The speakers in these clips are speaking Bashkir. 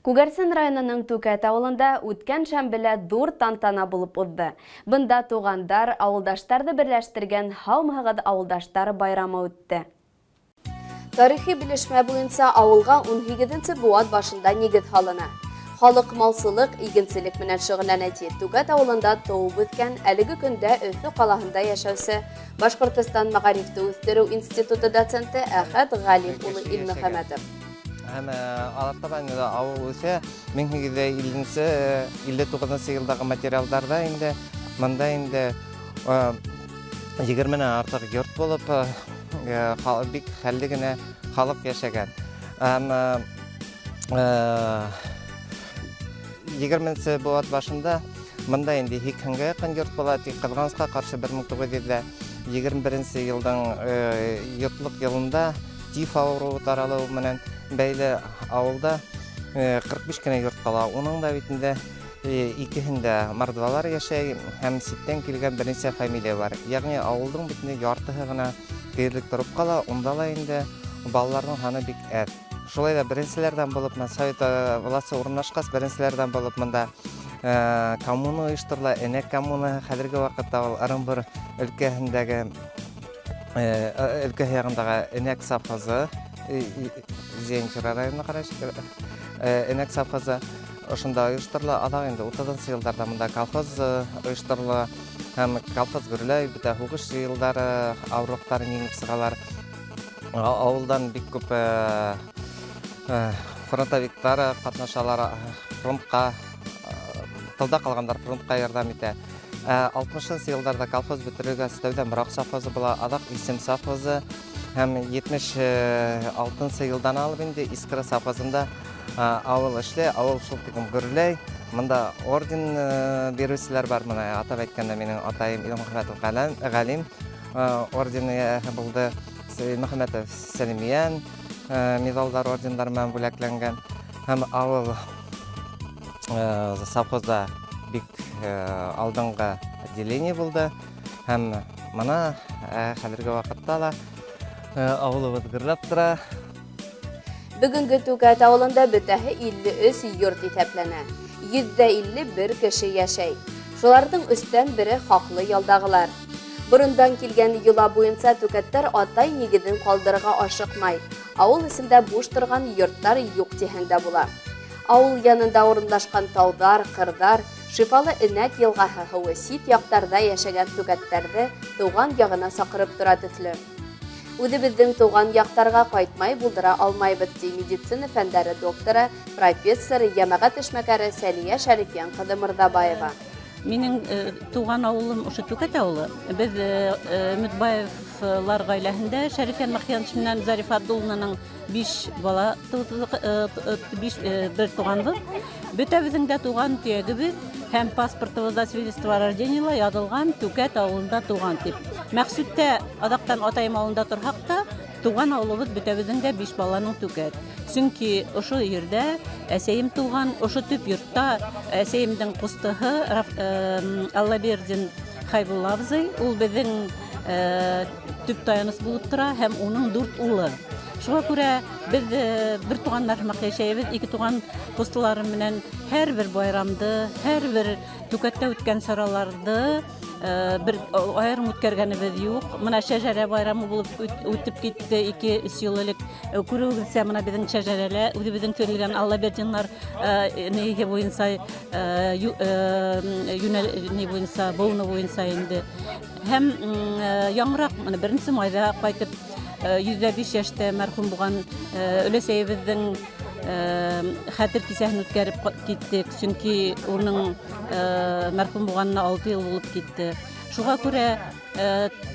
Күгәрсен районының Түкәт авылында үткән шәмбелә ҙур тантана булып уҙҙы. Бында туғандар, ауылдаштарҙы берләштергән Һаумыһығыҙ, ауылдаштар байрамы үтте. Тарихи белешмә буйынса авылға 18 быуат башында нигеҙ һалына. Халыҡ малсылыҡ, игенселек менән шөғөлләнә, ти Түкәт авылында тыуып үҫкән, әлеге көндә Өфө ҡалаһында йәшәүсе Башҡортостан мәғарифты үҫтереү институты доценты Әхәт Ғалим улы Илмөхәмәтов. Һәм алып таба инде авыл үҫә. 1850 59 йылдағы материалдарҙа инде мында инде 20-нән артыҡ йорт булып, бик хәлле генә халыҡ йәшәгән. Һәм 20-нсе быуат башында мында инде 80-гә яҡын йорт була, тик ҡыҙғанысҡа ҡаршы 1921 йылдың йотлоҡ йылында тиф ауырыуы таралыуы менән бәйле ауылда 45 кенә йорт ҡала. Уның да бит инде икеһендә мордвалар йәшәй һәм ситтән килгән бер нисә фамилия бар. Ягъни ауылдың бит инде яртыһы ғына тиерлек тороп ҡала, унда ла инде балаларҙың һаны бик әҙ. Шулай ҙа беренселәрҙән булып совет власы урынлашҡас, беренселәрҙән булып мында коммуна ойошторола, Энәк коммунаһы. Хәҙерге ваҡытта ул Ырымбур өлкәһендәге өлкәһе яғындағы Энәк совхозы, Зианчура районына ҡарай, Энәк совхозы ошонда ойошторола. Аҙаҡ инде 30-нсы йылдарҙа мында колхоз ойошторола һәм колхоз гөрләй, бөтә һуғыш йылдары ауырлыҡтарын еңеп сығалар. Ауылдан бик күп фронтовиктар ҡатнашалар, фронтҡа, тылда ҡалғандар фронтҡа ярҙам итә. 60-нсы йылдарҙа колхоз бөтөрөлгәс, тәүҙә Мораҡ совхозы була, аҙаҡ Исем совхозы һәм 76-нсы йылдан алып инде Искра совхозында ауыл эшләй, ауыл шул тиклем гөрләй. Мында орден биреүселәр бар, мына атап әйткәндә минең атайым Илмөхәмәтов Ғәлим ордены булды, Илмөхәмәтов Сәлимйән медалдар, ордендар менән бүләкләнгән. Һәм ауыл совхозда бик алдынғы отделение булды. Һәм мына хәҙерге ваҡытта ла ауылыбыҙ гөрләп тора. Бөгөнгө Түкәт ауылында бөтәһе 53 йорт иҫәпләнә. 151 кеше йәшәй. Шуларҙың өстән бере хаҡлы ялдағылар. Борондан килгән йола буйынса түкәттәр атай нигеҙен ҡалдырырға ашыҡмай. Ауыл эсендә буш торған йорттар юҡ тиһәң дә була. Ауыл янында урынлашҡан тауҙар, ҡырҙар, шифалы Энәк йылғаһы һыуы сит яҡтарҙа йәшәгән түкәттәрҙе тыуған яғына саҡырып тора төҫлө. Үҙебеҙҙең тыуған яҡтарға ҡайтмай булдыра алмайбыҙ, ти медицина фәндәре докторы, профессор, йәмәғәт эшмәкәре Сәлиә Шәрифйән ҡыҙы Мырҙабаева. Минең тыуған ауылым ошо Түкәт ауылы. Беҙ Өмөтбаевлар ғаиләһендә Шәрифйән Махьянович менән Зарифа Абдуллинаның биш бала тыуҙыҡ, биш бер туғанбыҙ. Бөтәбеҙҙең дә туған төйәгебеҙ һәм паспортыбыҙҙа, свидетельство о рождении яҙылған Түкәт ауылында туған тип. Мәҡсүттә аҙаҡтан атайым ауылында торһаҡ та, туған ауылыбыҙ бөтәбеҙҙең дә биш баланың Түкәт. Сөнки ошо ерҙә әсәйем туған, ошо төп йортта әсәйемдең ҡустыһы Аллабердин Хайбулла абзый, ул беҙҙең төп таяныс булып тора һәм уның дүрт улы. Шуға күрә беҙ бер туғандар һымаҡ йәшәйбеҙ, ике туған ҡустыларым менән һәр бер байрамды, һәр бер Түкәттә үткән сараларҙы бер айырым үткәргәнебеҙ юҡ. Мына шәжәрә байрамы булып үтеп китте 2-3 йыл элек. Күреүегеҙсә, мына беҙҙең шәжәрәлә үҙебеҙҙең төҙөлгән Аллабердинлар нейге буйынса, юнәл ни буйынса, быуыны буйынса инде. Һәм яңыраҡ мына 1 майҙа ҡайтып 105 йәштә мәрхүм булған өләсәйебеҙҙең хәтер кисәһен үткәреп киттек, сөнки уның мәрхүм булғанына 6 йыл булып китте. Шуға күрә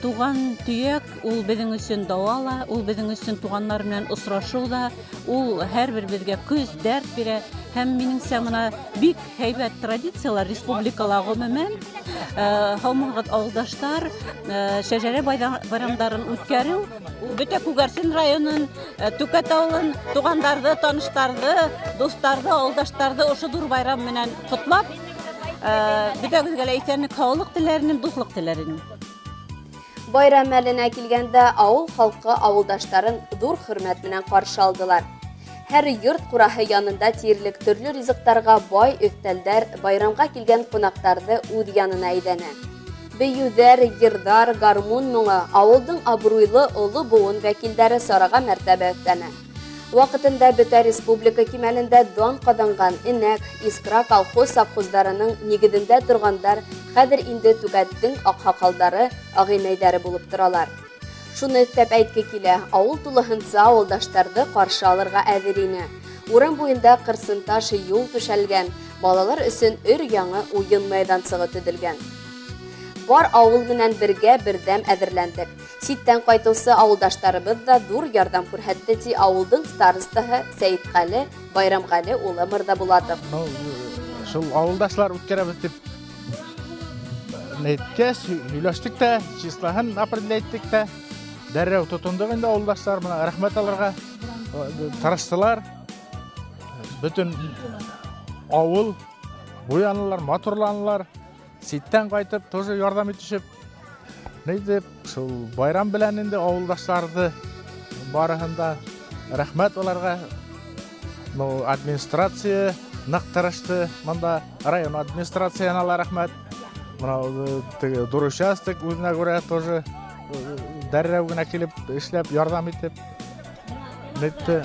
туған төйәк ул беҙҙең өсөн дауа ла, ул беҙҙең өсөн туғандар менән осрашыу ҙа, ул һәр бер беҙгә көс, дәрт бирә. Һәм минеңсә, мына бик һәйбәт традициялар республикала ғөмүмән, һаумыһығыҙ, ауылдаштар, шәжәрә байрамдарын үткәреү бөтә Күгәрсен районын, Түкәт ауылын, туғандарҙы, таныштарҙы, дуҫтарҙы, ауылдаштарҙы ошо ҙур байрам менән ҡотлап, бөтәгеҙгә лә иҫәнлек, һаулыҡ теләр инем, дуҫлыҡ теләр инем. Байрам мәленә килгәндә ауыл халҡы ауылдаштарын ҙур хөрмәт менән ҡаршы алдылар. Һәр йорт ҡураһы янында тиерлек төрлө ризыҡтарға бай өҫтәлдәр байрамға килгән ҡунаҡтарҙы үҙ янына әйҙәне. Бейеүҙәр, йырҙар, гармун моңо ауылдың абруйлы оло быуын вәкилдәре сараға мәртәбә өҫтәне. Ваҡытында бөтә республика кимәлендә дан ҡаҙанған Энәк, Искра колхоз совхоздарының нигеҙендә торғандар хәҙер инде Түгәттең аҡһаҡалдары, ағинәйҙәре булып торалар. Шуны өҫтәп әйтке килә, ауыл тулыһынса ауылдаштарҙы ҡаршы алырға әҙер ине. Урам буйында ҡырсынташ юл түшәлгән, балалар өсөн өр-яңы уйын майҙансығы төҙөлгән. Бар ауыл менән бергә берҙәм әҙерләндек. Ситтән ҡайтыусы ауылдаштарыбыҙ ҙа ҙур ярҙам күрһәтте, ти ауылдың старостаһы Сәйетҡәле Байрамғәле улы Мырҙабулатов. Шул ауылдашлар үткәрәбеҙ тип әйткәс, һөйләштек тә, числоһын определять иттек тә, дәррәү тотондоҡ инде ауылдаштар, бына рәхмәт аларға, тырыштылар. Бөтөн ауыл буянылар, матурланылар. Ситтән ҡайтып, тоже ярҙам итешеп, нәйтеп, шул байрам белән инде ауылдаштарҙы барыһын да рәхмәт уларға. Ну, администрация ныҡ тырышты, бында район администрацияһына ла рәхмәт. Бына теге ҙур участок үҙенә күрә тоже дәррәү генә килеп эшләп, ярҙам итеп, нәйтте.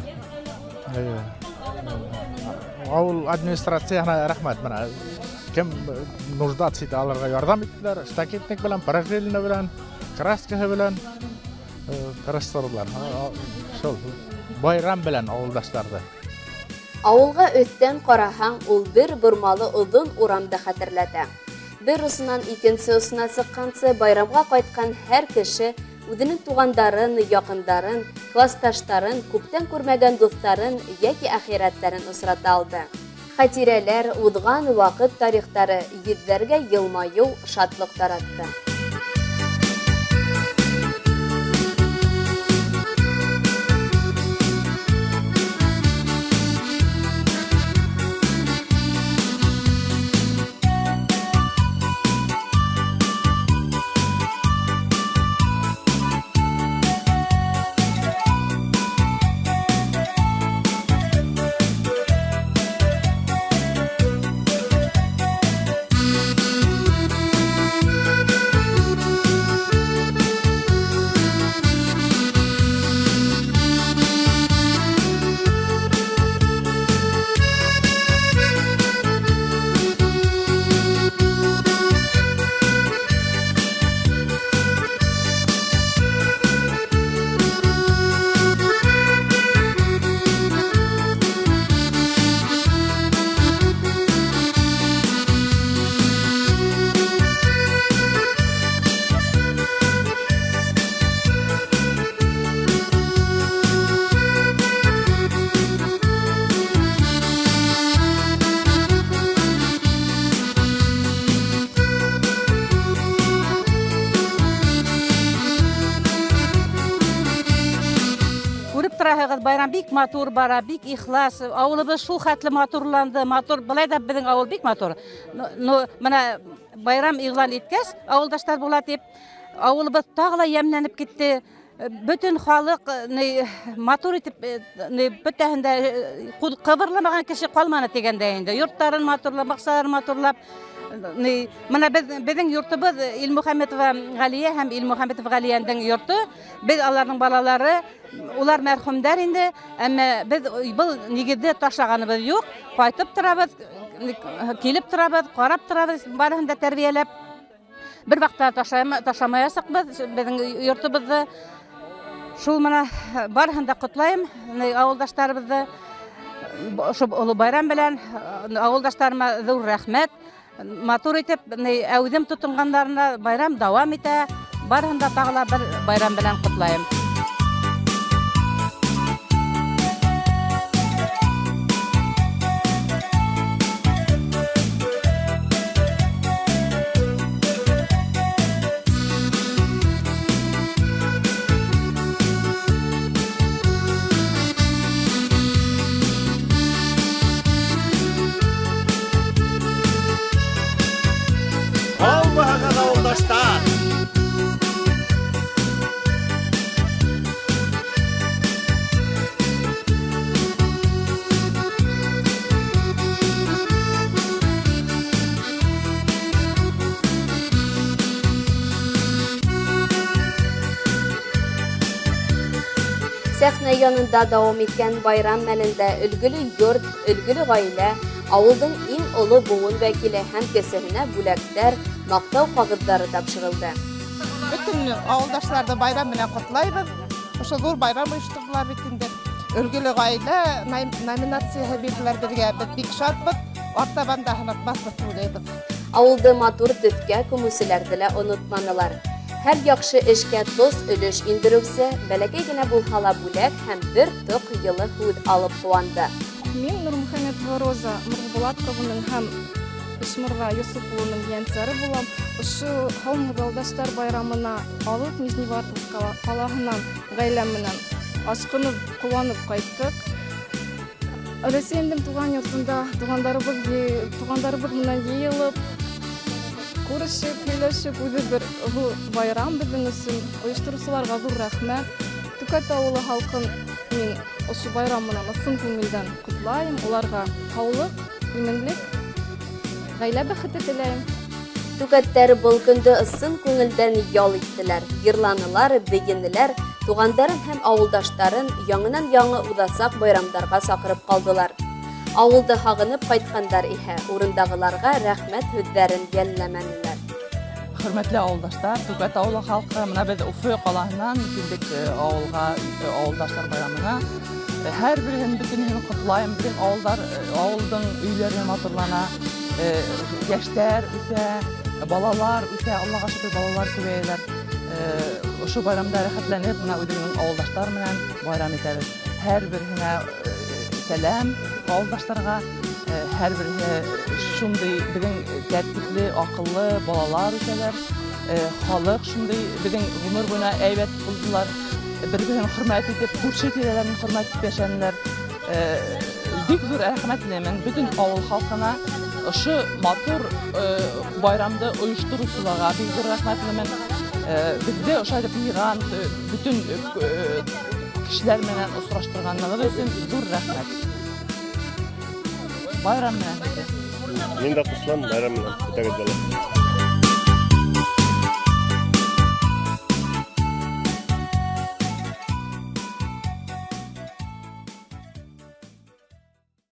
Ауыл администрацияһына рәхмәт. Бына кем нуждаться итә аларға ярҙам иттеләр, штакетник белән, параллельно белән, краскаһы белән тырыштырҙылар. Шул байрам белән ауылдаштарҙы. Ауылға өҫтән ҡараһаң, ул бер бормалы оҙон урамды хәтерләтә. Бер осонан икенсе осона сыҡҡансы байрамға ҡайтҡан һәр кеше үҙенең туғандарын, яҡындарын, класташтарын, күптән күрмәгән дуҫтарын йәки әхирәттәрен осрата алды. Хәтирәләр, уҙған ваҡыт тарихтары йөҙҙәргә йылмайыу, шатлыҡ таратты. Байрам бик матур бара, бик ихлас. Ауылыбыҙ шул хәтле матурланды, матур. Былай ҙа беҙҙең ауыл бик матур. Но бына байрам иғлан иткәс, ауылдаштар була тип, ауылыбыҙ тағы ла йәмләнеп китте. Бөтөн халыҡ матур итеп, бөтәһен дә ҡыбырламаған кеше ҡалманы тигәндә инде. Йорттарын матурлап, баҡсаларын матурлап. Бына беҙҙең йортобоҙ Илмөхәмәтова Ғәлиә һәм Илмөхәмәтов Ғәлиәндең йорто. Беҙ аларҙың балалары, улар мәрхүмдәр инде, әммә беҙ был нигеҙҙе ташлағаныбыҙ юҡ. Ҡайтып торабыҙ, килеп торабыҙ, ҡарап торабыҙ, барыһын да тәрбиәләп. Бер ваҡытта ташламаясаҡбыҙ беҙҙең йортобоҙҙо. Шул бына барыһын да ҡотлайым, ауылдаштарыбыҙҙы. Ошо оло байрам белән ауылдаштарыма ҙур рәхмәт. Матур итеп, әүҙем тотонғандарына байрам дауам итә. Барыһын да тағы ла бер байрам белән ҡотлайым. Һаумыһығыҙ, ауылдаштар! Сәхнә янында дауам иткән байрам мәлендә өлгөлө йорт, өлгөлө ғаилә, ауылдың иң оло быуын вәкиле һәм кесеһенә бүләктәр, маҡтау ҡағыҙҙары тапшырылды. Бөтөн ауылдашларҙы байрам менән ҡотлайбыҙ. Ошо ҙур байрам ойошторҙолар бит инде. Өлгөлө ғаилә номинацияһы бирҙеләр беҙгә. Беҙ бик шатбыҙ. Артабан да һынатмаҫбыҙ тип уйлайбыҙ. Ауылды матур төҫкә күмеүселәрҙе лә онотманылар. Һәр яҡшы эшкә тос өлөш индереүсе, бәләкәй генә булһа ла бүләк һәм бер тоҡ йылы һүҙ алып ҡыуанды. Мин Нурмөхәмәтова Роза Мырҙабулат ҡыҙының һәм Ишмырҙа Йосоп улының ейәнсәре булам. Ошо һаумыһығыҙ ауылдаштар байрамына алып Нижневартовск ҡалаһынан ғаиләм менән ашҡынып, ҡыуанып ҡайттыҡ. Өләсәйемдең туған йортонда туғандарыбыҙ менән йыйылып, күрешеп, һөйләшеп, үҙе бер ҙур байрам беҙҙең өсөн. Ойоштороусыларға ҙур рәхмәт. Түкәт ауылы халҡын мин ошо байрам менән ысын күңелдән ҡотлайым. Уларға һаулыҡ, именлек, ғаилә бәхете теләйем. Түкәттәр был көндө ысын күңелдән ял иттеләр, йырланылар, бейенеләр, туғандарын һәм ауылдаштарын яңынан-яңы уҙасаҡ байрамдарға саҡырып ҡалдылар. Ауылды һағынып ҡайтҡандар иһә урындағыларға рәхмәт һүҙҙәрен йәлләмәнеләр. Хөрмәтле ауылдаштар, Түкәт ауылы халҡы, мына беҙ Өфө ҡалаһынан килдек ауылға, ауылдаштар байрамына. Һәр береһен, бөтөнөһөн ҡотлайым. Беҙҙең ауылдың өйҙәре матурлана, йәштәр үҫә, балалар үҫә, Аллаға шөкөр, балалар күбәйәләр. Ошо байрамда рәхәтләнеп, мына үҙебеҙҙең ауылдаштар менән байрам итәбеҙ. Һәр береһенә сәләм ауылдаштарға, һәр береһе шундай беҙҙең тәртипле, аҡыллы балалар үҫәләр. Халыҡ шундай беҙҙең ғүмер буйына әйбәт булдылар. Бер-береһен хөрмәт итеп, күрше тирәләрен хөрмәт итеп йәшәнеләр. Бик ҙур рәхмәтлемен бөтөн ауыл халҡына, ошо матур байрамды ойоштороусыларға бик ҙур рәхмәтлемен. Беҙҙе ошо итеп йыйған, бөтөн кешеләр менән осраштырғанлығы өсөн ҙур рәхмәт. Байрам менән һеҙҙе. Мин дә ҡушылам, байрам менән бөтәгеҙҙе лә.